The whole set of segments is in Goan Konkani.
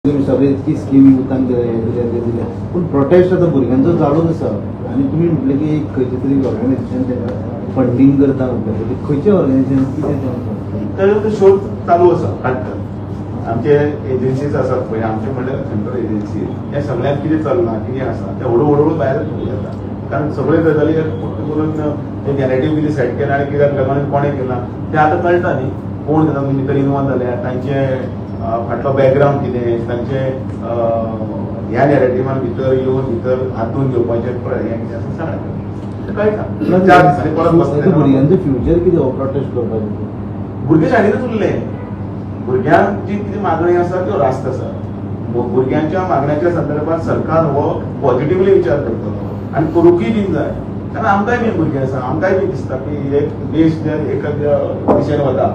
तुमी सगळे इतकी स्कीम युथांक दिल्या, हे दिल्या, ते दिल्या, पूण प्रोटेस्ट आतां भुरग्यांचो चालूच आसा आनी तुमी म्हटलें की एक खंयचें तरी ऑर्गनायझेशन ताका फंडींग करता म्हणटा, ते खंयचें ऑर्गनायझेशन, कितें तें? तर तो शोध चालू आसा, काडटात. आमचे एजन्सीज आसात पळय, आमचे म्हणल्यार सेंट्रल एजन्सी, हे सगळ्यांत कितें चल्लां, कितें आसा तें हळू हळू भायर येता. कारण सगळे गजाली फक्त करून ते नॅरेटीव कितें सेट केला आनी कित्याक लागून कोणें केलां तें आतां कळटा न्ही. कोण तातूंत भितर इनवॉल्व जाल्या, तांचे फाटलो बॅकग्रावंड कितें, तांचे ह्या नॅरेटिवान भितर येवन भितर हातून घेवपाचें हें कितें आसा, सगळें तें कळटा. 4 दिसांनी परत बसतले. भुरग्यांचो फ्युचर कितें हो प्रोटेस्ट करपाचें? भुरगे शाळेनूच उरले. भुरग्यांक जी कितें मागणी आसा त्यो रास्त आसा. भुरग्यांच्या मागण्याच्या संदर्भात सरकार हो पॉझिटिवली विचार करतलो आनी करूंकय बीन जाय, कारण आमकांय बीन भुरगे आसा. आमकांय बी दिसता की एक देश जे एका दिशेन वता,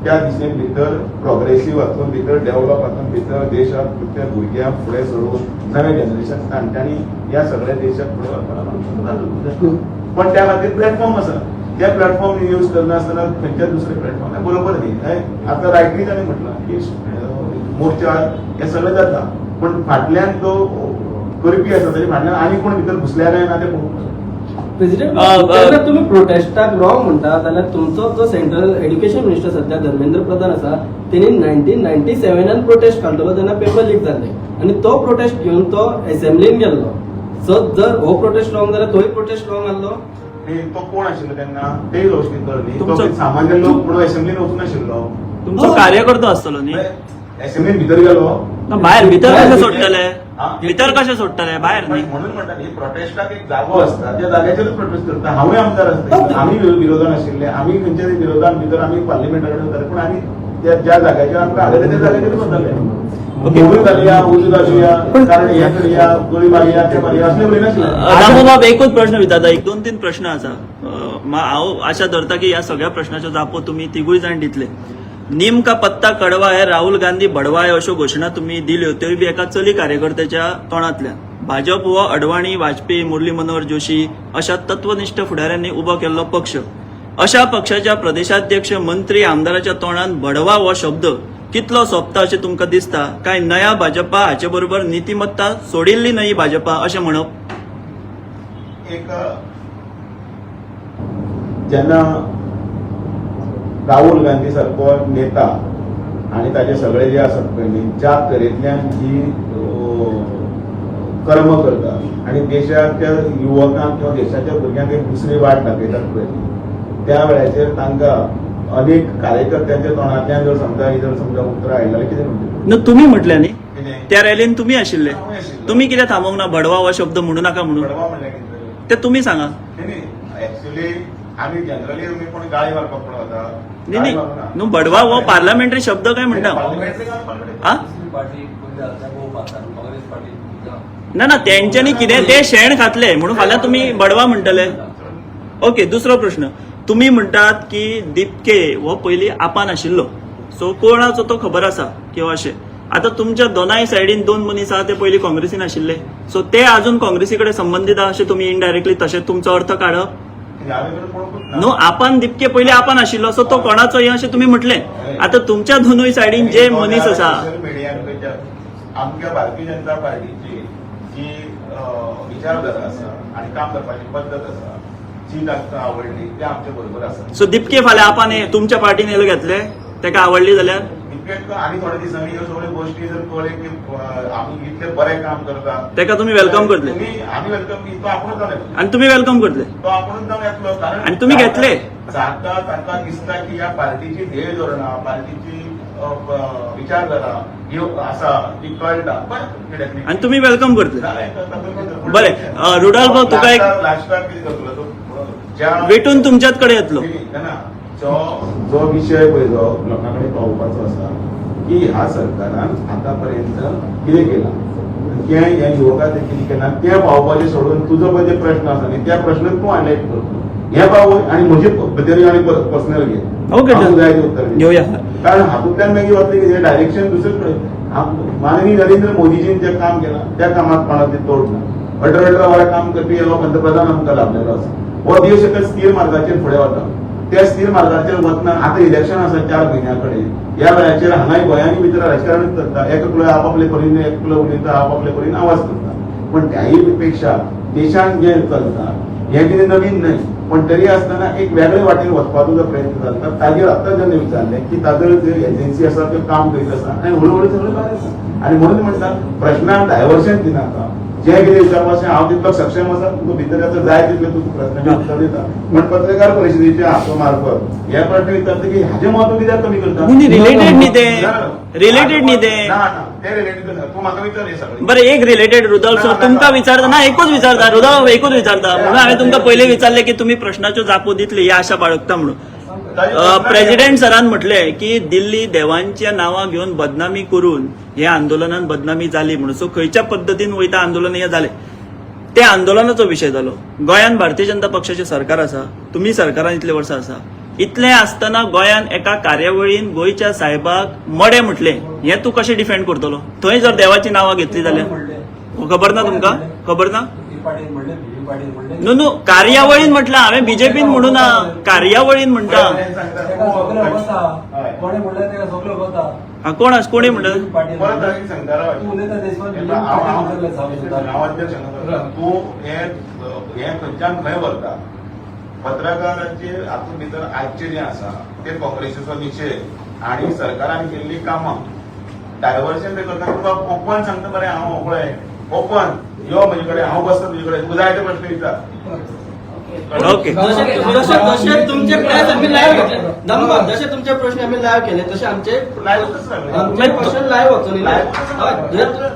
त्या दिशेन भितर प्रोग्रेसीव हातून भितर, डेव्हलप हातून भितर, देशाक त्या भुरग्यांक फुडें सोडून नवें जनरेशन तांच्यांनी ह्या सगळ्या देशाक फुडें व्हरपाक. पण त्या खातीर प्लॅटफॉर्म आसा. त्या प्लॅटफॉर्म यूज करनासतना खंयच्याच दुसरे प्लॅटफॉर्म बरोबर न्ही. आतां रायटली ताणें म्हटलां की मोर्चा हे सगळें जाता, पण फाटल्यान जो करपी आसा ताच्या फाटल्यान आनी कोण भितर घुसल्या काय ना तें पळोवंक जाय. प्रेसिडेंट, जेन्ना तुमी प्रोटेस्टाक रॉंग म्हणटा, जाल्यार तुमचो जो सेंट्रल एड्युकेशन मिनिस्टर सध्या धर्मेंद्र प्रधान आसा, तेणी 1997नान प्रोटेस्ट काडलेलो तेन्ना पेपर लीक जाल्ले आनी तो प्रोटेस्ट घेवन तो असेंब्लीन गेल्लो. सो जर हो प्रोटेस्ट रॉंग जाल्यार तोय प्रोटेस्ट रॉंग आहलो. आनी तो कोण आशिल्लो तेन्ना तेय गोश्टी कळ्ळी. तो सामान्य लोक म्हणून असेंब्लीन वचून नाशिल्लो. तुमचो कार्यकर्तो आसतलो न्ही? असेंब्लीन भितर गेलो. ना, भायर भितर कशें सोडटले? हा? भितर कशें सोडटले? भायर न्ही. म्हणून म्हणटा न्ही, प्रोटेस्टाक एक जागो आसता, त्या जाग्याचेरूच प्रोटेस्ट करता. हांवूय आमदार आसता, आमी विरोधान आशिल्ले, आमी खंयच्या तरी विरोधान भितर आमी पार्लिमेंटा कडेन वताले, पूण आमी त्या ज्या जाग्याचेर आमकां हाडलें त्या जाग्याचेरूच वताले. मोडून घालया, उजू घालुया, कारण हे करया, गोळी मारया, ते मारया असले उलयनाशिल्ले. दामूबाब, एकूच प्रश्न विचारता. एक दोन तीन प्रश्न आसा. हांव आशा धरता की ह्या सगळ्या प्रश्नाच्यो जापो तुमी तिगूय जाण दितले. "नीम का पत्ता कड़वा है, राहुल गांधी भडवा है" अश्यो घोशणा तुमी दिल्यो, त्योय बी एका चली कार्यकर्त्याच्या तोंडांतल्यान. भाजप हो अडवाणी, वाजपेयी, मुरली मनोहर जोशी अशा तत्वनिष्ठ फुडाऱ्यांनी उबो केल्लो पक्ष. अशा पक्षाच्या प्रदेशाध्यक्ष, मंत्री, आमदाराच्या तोंडान भडवा हो शब्द कितलो सोबता अशें तुमकां दिसता? काय नया भाजपा हाचे बरोबर नितिमत्ता सोडिल्ली न्हय भाजपा अशें म्हणप? एक जेन्ना राहुल गांधी सारको नेता आणि ताजे सगळे जे आसात पळय न्ही, ज्या तरेंतल्यान जी कर्म करता आणि देशाच्या युवकांक किंवा देशाच्या भुरग्यांक एक दुसरी वाट दाखयतात पळय न्ही, त्या वेळाचेर तांकां अनेक कार्यकर्त्यांच्या तोंडांतल्यान जर समजा ही जर समजा उतरां आयली जाल्यार कितें म्हणटले? न्हू, तुमी म्हटलें न्ही? कितें? त्या रॅलीन तुमी आशिल्ले. हांवूय आशिल्लो. तुमी कितें थांबोवंक ना भडवा हो शब्द म्हणू नाका म्हणून? भडवा म्हणल्यार कितें? ते तुमी सांगा. न्ही, ऍक्च्युली आमी जनरली तुमी कोण गाळी मारपाक कोण वता? न्ही न्ही, न्हू, भडवा हो पार्लमेंटरी शब्द काय म्हणटा. आ? Party Congress party. ना ना, तेंच्यांनी कितें ते शेण खातले म्हणून फाल्यां तुमी बडवा म्हणटले. ओके, दुसरो प्रश्न. तुमी म्हणटात की दिपके हो पयलीं आपान आशिल्लो, सो कोणाचो तो खबर आसा किंवा अशें. आतां तुमच्या दोनाय सायडीन दोन मनीस आहा, ते पयलीं काँग्रेसीन आशिल्ले, सो ते अजून काँग्रेसी कडेन संबंदीत आहा अशें तुमी इनडायरेक्टली तशें तुमचो अर्थ काडप? न्हू, आपान दिपके पयलीं आपान आशिल्लो, सो तो कोणाचो हें अशें तुमी म्हटलें. आतां तुमच्या दोनूय सायडीन जे मनीस आसा सोशल मिडियार आमच्या भारतीय जनता पार्टीची जी विचारधारा आसा आणि काम करपाची पद्दत आसा, जी तांकां आवडली, ते आमच्या बरोबर आसा. सो दिपके फाल्यां आपान तुमच्या पार्टीन येयलो घेतले ताका आवडली जाल्यार? इनफॅक्ट आनी थोड्या दिसांनी ह्यो सगळ्यो गोश्टी जर कळ्ळे की आमी इतले बरें काम करता, ताका तुमी welcome करतले? आमी welcome, तो आपूणच जावन येतलो. आनी तुमी welcome करतले? तो आपूणच जावन येतलो, कारण आनी तुमी घेतले? जाता तांकां दिसता की ह्या पार्टीची ध्येय धोरणां, पार्टीची विचारधारा ही आसा ती कळटा, बरें. आनी तुमी welcome करतले? जालें, तातूंत कितें? बरें, रुडॉल्फ भाऊ, तुका एक लास्टाक कितें करतलो तो ज्या वेटून तुमच्याच कडेन येतलो. नाही, ना, जो जो विशय पळय जो लोकां कडेन पावोवपाचो आसा की ह्या सरकारान आतापर्यंत कितें केलां, तें ह्या युवकांक कितें केलां तें पावोवपाचें सोडून तुजो पळय जे प्रश्न आसा न्ही, त्या प्रश्न तूं हायलायट करता. हें पावय आनी म्हजे भितर आनी पर्सनल घे. हांव जाय तें उत्तर दिता. घेवया. कारण हातूंतल्यान मागीर वतलें कितें डायरेक्शन दुसरें कडेन. माननीय नरेंद्र मोदीजीन जें काम केलां त्या कामाक कोणाक तोड ना. 18 18 वरां काम करपी हो पंतप्रधान आमकां लाभलेलो आसा. हो देश एका स्थिर मार्गाचेर फुडें वता. त्या स्थिर मार्गाचेर वतना आतां इलेक्शन आसा 4 म्हयन्या कडेन. ह्या वेळाचेर हांगाय गोंयांनी भितर राजकारण चलता. एकलो आपापले परीन, एकलो उलयता, आपापले परीन आवाज करता. पण त्याही पेक्षा देशान जे चलता हें कितें नवीन न्हय, पण तरी आसतना एक वेगळे वाटेन वचपाचो जो प्रयत्न चलता, ताजेर आतां जेन्ना विचारलें की ताजो ज्यो एजन्सी आसा त्यो काम करीत आसा आनी हळू हळू सगळें भायर आसा. आनी म्हणून म्हणटा, प्रश्नाक डायवर्शन दिनाका. जे कितें विचारपाचें, हांव तितलो सक्षम आसा. तुका भितर आतां जाय तितले तुका प्रश्नाचे उत्तर दिता. पण पत्रकार परिशदेच्या हातो मार्फत हे प्रश्न विचारता की हाजें म्हत्व कित्याक कमी करता? रिलेटेड न्ही ते, रिलेटेड न्ही ते. ना ना, ते रिलेटेड ना. तूं म्हाका विचार हे सगळे. बरं, एक रिलेटेड रुदोल्फ सर, तुमकां विचारता ना, एकूच विचारता रुदोल्फ, एकूच विचारता. म्हणून हांवें तुमकां पयलीं विचारलें की तुमी प्रश्नाच्यो जापो दितली ही आशा बाळगता म्हणून. प्रेसिडेंट सरान म्हटलें की दिल्ली देवांच्या नांवा घेवन बदनामी करून हे आंदोलनान बदनामी जाली म्हणून. सो खंयच्या पद्दतीन वयता आंदोलन हें जालें, ते आंदोलनाचो विशय जालो. गोंयांत भारतीय जनता पक्षाचें सरकार आसा, तुमी सरकारान इतले वर्सां आसा. इतलें आसतना गोंयांत एका कार्यावळीन गोंयच्या साहेबाक मडें म्हटलें, हें तूं कशें डिफेंड करतलो? थंय जर देवाची नांवां घेतली जाल्यार? खबर ना तुमकां? खबर ना? पाटील म्हणले, बी पाटील म्हणले. न्हू न्हू, कार्यावळीन म्हटलं हांवें, बीजेपीन म्हणू ना, कार्यावळीन म्हणटा. तेका सगळें खबर. कोणे म्हणलें तेका सगळें खबर. हा, कोण आस, कोणी म्हणलं? पाटील. परत हांवें सांगता राव. तूं उलयता देशभर. हांव अध्यक्ष हांगा. तूं हे हे खंयच्यान खंय व्हरता पत्रकारांचे हातूंत भितर? आजचे जे आसा ते काँग्रेसीचो निशेध आणि सरकारान केल्ली कामां डायवर्शन ते करता. तुका ओपन सांगता मरे हांव, मोकळे ओपन यो म्हजे कडेन, हांव बसता तुजे कडेन, तुका जाय ते प्रश्न विचार. ओके. जशे जशे जशे तुमचे प्रश्न आमी लायव्ह घेतले दमबाब, जशे तुमचे प्रश्न आमी लायव्ह केले, तशे आमचे लायव्हच सगळे. आमचे क्वेश्चन लायव्ह वचून. Live.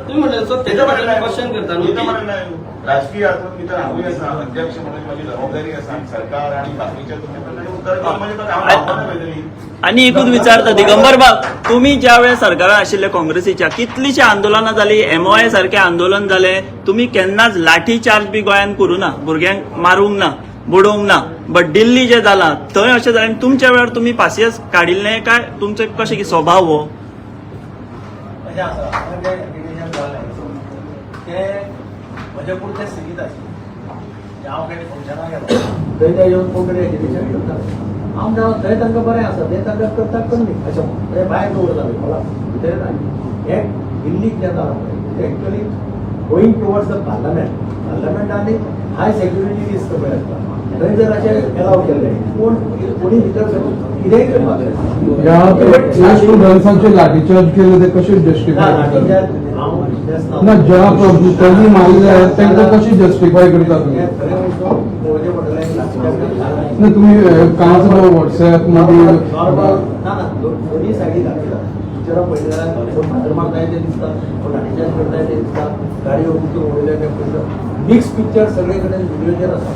तुम्ही म्हणले सो तेच्या फाटल्यान क्वेश्चन करता न्हू की राजकीय हातूंत भितर हांवूय आसा अध्यक्ष म्हणून, म्हजी जबाबदारी आसा आनी सरकार आणि बाकीच्या तुमच्या कडल्यान उत्तर घेवन म्हजे कडेन हांव रावपाना खंय तरी. आणि एकूच विचारता दिगंबर बाब, तुम्ही ज्या वेळेस सरकारान आशिल्ले काँग्रेसीच्या, कितलीशी आंदोलनां जाली, एमओआय सारखे आंदोलन जाले, तुम्ही केन्नाच लाठी चार्ज बी गोंयांत करूं ना, भुरग्यांक मारूंक ना, बुडोवंक ना. बट दिल्ली जे जाला थंय अशें जालें आनी तुमच्या वेळार तुमी पासियेस काडिल्लें काय तुमचें कशें की स्वभाव हो? अशें आसा, हांगा जें एजिटेशन जालें तें म्हजे पुरतें सिमीत आशिल्लें. म्हणजे हांव खंय फंक्शनाक गेलो, थंय ते येवन कोण तरी एजिटेशन करता. हांव जाणा, थंय तांकां बरें आसा, ते तांकां करता कमी अशें म्हणून ते भायर दवरताले मला भितर येना. हें दिल्लीक जें जालां पळय, तें actually going towards the parliament. पार्लमेंटान हाय सेक्युरिटी रिस्क पळय आसता. थंय जर अशें एलाव केलें, कोण कोणी भितर सरून कितेंय करपाक ह्या स्टुडंट्सांचे लाठीचार्ज केले ते कशें जस्टिफाय करता? हांव ना, ज्या प्रभुतांनी मारले तांकां कशें जस्टिफाय करता तुमी? हें खरें म्हणतो, म्हजें पडटलें लाठीचार्ज झाला नाही. ना, तुम्ही कामाचो व्हॉट्सॅप मागीर नॉर्मल ना ना, दोन्ही सायडी दाखयता. पिक्चरां पळयली जाल्यार कोण फातर मारताय ते दिसता, कोण लाठीचार्ज करताय ते दिसता, गाडयो उचलून उडयल्या ते पळयता. मिक्स पिक्चर सगळे कडेन व्हिडिओचेर आसा.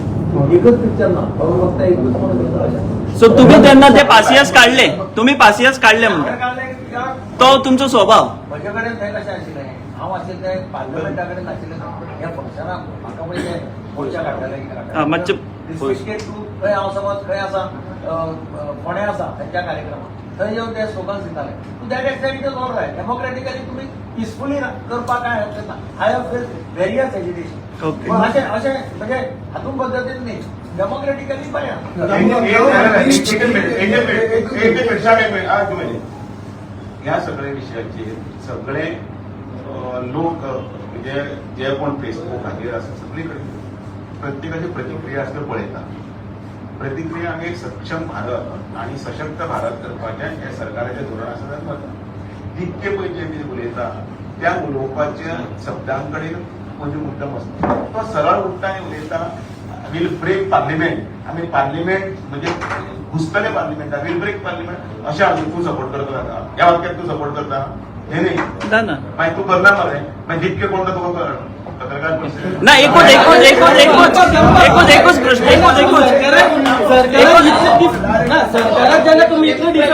एकच पिक्चर ना, बाबा फक्त एकूच कोण करता अशें. सो तुम्ही तेन्ना ते पासियेस काडले, तुम्ही पासियेस काडले म्हणटा? हांवें काडलें कित्याक? तो तुमचो स्वभाव. म्हजे कडेन थंय कशें आशिल्लें, हांव आशिल्लें तें पार्लमेंटा कडेन नाशिल्लें. ह्या फंक्शनाक म्हाका पळय ते मोर्चा काडटाले. हा, मातशें रिस्पेक्टेड टू खंय हांव समज खंय आसा, फोंड्या आसा थंयच्या कार्यक्रमाक, थंय येवन ते स्लोगन्स दिताले. To that extent it is all right. Democratically तुमी पिसफुली करपाक कांय हरकत ना. I have face various agitation. पण अशें अशें म्हणजे हातूंत पद्दतीन न्ही, डेमोक्रेटिकली बरें आसा. एक एक मिनिट, एक मिनिट, एक मिनिट, साहेब, एक मिनिट, आज मिनिट. ह्या सगळ्या विशयाचेर सगळे लोक, म्हणजे जे कोण फेसबुकाचेर आसा, सगळे कडेन प्रत्येकाची प्रतिक्रिया आसता पळयता. प्रतिक्रिया आमी एक सक्षम भारत आणि सशक्त भारत करपाचें हें सरकाराचें धोरण आसा तें वता. जितके पळय जे कितें उलयता त्या उलोवपाच्या शब्दां कडेन म्हजे मुद्दम आसता. तो सरळ उठ्ठा आनी उलयता, वील ब्रेक पार्लिमेंट. आमी पार्लिमेंट म्हणजे घुसतले पार्लिमेंटात, वील ब्रेक पार्लिमेंट. अशें आमी तूं सपोर्ट करता ताका? ह्या वाक्याक तूं सपोर्ट करता? न्ही न्ही. ना ना. मागीर तूं करना मरे. मागीर जितके कोण तो तुका पत्रकार परिशदेक ना, एकूच एकूच एकूच एकूच एकूच एकूच प्रश्न, एकूच एकूच. सरकारात सरकारात जेन्ना तुमी इतले डिफेंड